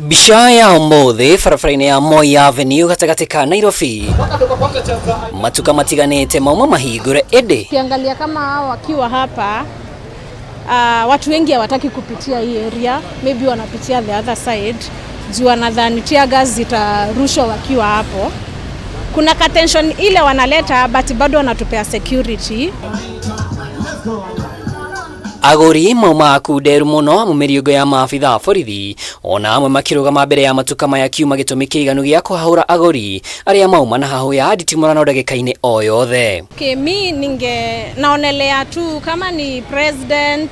Mbica ya ũmũthĩ barabara-inĩ ya Moi Avenue gatagatĩ ka Nairobi, matuka matiganĩte mauma mahingũre ĩndĩ Ukiangalia kama hao wakiwa hapa, watu wengi hawataki kupitia hii area, maybe wanapitia the other side juu wanadhani tear gas zitarushwa wakiwa hapo. Kuna ka tension ile wanaleta, but bado wanatupea security. Agũri mauma kunderu mũno amu mĩriũngũ ya maabitha a borithi ona amwe makĩrũgama mbere ya matuka maya kiuma gĩtũmi kĩiganu gĩa kũhahũra agũri arĩa mauma na hahũ ya nditimũrano ndagĩka-inĩ o yothe. Okay, mi ninge naonelea tu kama ni president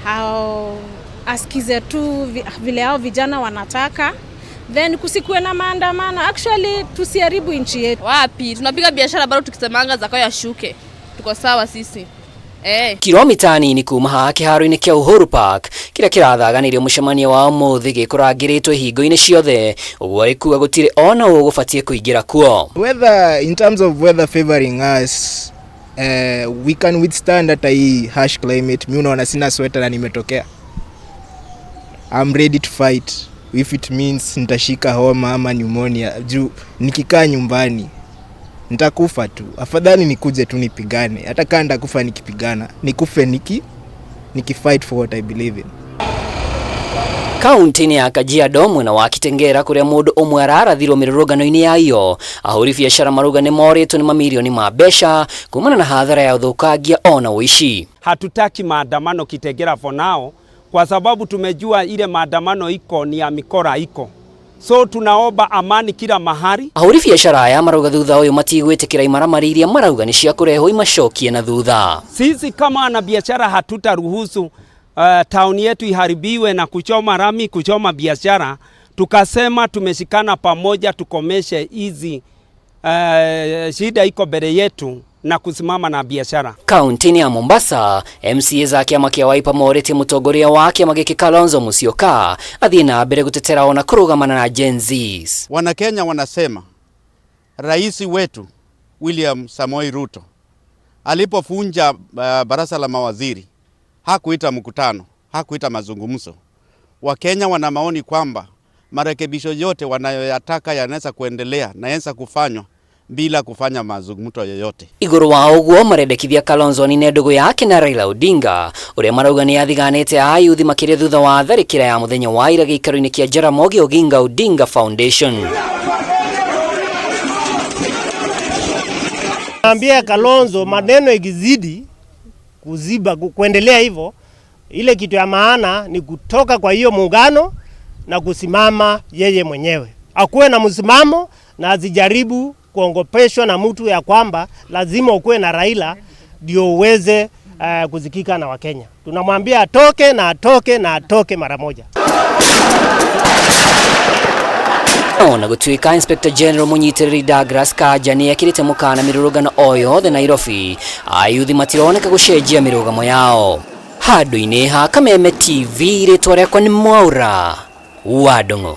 au asikize tu vile hao vijana wanataka, then kusikuwe na maandamano. Actually tusiharibu nchi yetu. Wapi tunapiga biashara bado tukisemanga Zakayo ashuke, tuko sawa sisi. Kilomita nini kuma haha kĩharo-inĩ kĩa Uhuru Park kĩrĩa kĩrathaganĩrio mũcemanio wa ũmũthĩ gĩkũrangĩrĩtwo ihingo-inĩ ciothe, ũguo arĩ kuga gũtirĩ ona ũ ũgũbatiĩ kũingĩra kuo. Weather, in terms of weather favoring us, we can withstand hata hii harsh climate. Mi unaona sina sweater na nimetokea. I'm ready to fight if it means nitashika homa ama pneumonia. Juu nikikaa nyumbani nitakufa tu. Afadhali nikuje tu nipigane. Hata kama nitakufa nikipigana, nikufe niki fight for what I believe in. Kaunti-inĩ ya Kajiado mwena wa Kitengera kuria mundu umwe ararathirwo mirurungano-inĩ ya iyo, ahũri biacara marauga nĩ morĩtwo nĩ mamirioni ma mbeca kumana na hathara ya ũthũkangia ona ũici. Hatutaki maandamano Kitengera for now, kwa sababu tumejua ile maandamano iko ni ya mikora iko. So tunaomba amani kila mahali. Ahũri biacara aya marauga thutha ũyũ matigwĩtĩkĩra imaramari iria marauga nĩ cia kũrehwo imacokie na thutha. Sisi kama wanabiashara hatutaruhusu tauni yetu iharibiwe na kuchoma rami, kuchoma biashara. Tukasema tumeshikana pamoja tukomeshe hizi shida iko mbele yetu na kusimama na biashara. Kaunti-inĩ ya Mombasa, MCA za kĩama kĩa Wiper morĩtie mũtongoria wa kĩama gĩkĩ Kalonzo Musyoka athiĩ na mbere gũtetera ona kũrũgamana na Gen Zs. Wanakenya wanasema rais wetu William Samoei Ruto alipofunja baraza la mawaziri hakuita mkutano, hakuita mazungumzo. Wakenya wana maoni kwamba marekebisho yote wanayoyataka yanaweza kuendelea na yanaweza kufanywa bila kufanya mazungumzo yoyote. Iguru wa ũguo marendekithia Kalonzo anine ndũgũ yake na Raila Odinga ũrĩa marauga nĩ athiganĩte ayuthi makĩria thutha wa tharĩkĩra ya mũthenya wa ira gĩikaro-inĩ kĩa Jaramogi Oginga Odinga Foundation. Naambia Kalonzo maneno ikizidi kuziba kuendelea hivyo, ile kitu ya maana ni kutoka kwa hiyo muungano na kusimama yeye mwenyewe. Akuwe na msimamo na asijaribu kuongopeshwa na mtu ya kwamba lazima ukuwe na Raila ndio uweze kuzikika na Wakenya. Tunamwambia atoke na atoke na atoke mara moja. Ona gũtuĩka Inspector General mũnyitĩrĩri Douglas Kanja nĩ ekĩrĩte mũkana mĩrũrũngano o yothe Nairobi, ayuthi matironeka gũcenjia mĩrũgamo yao. Handũ-inĩ ha Kameme TV, rĩtwa rĩakwa nĩ Mwaura wa Ndung'u.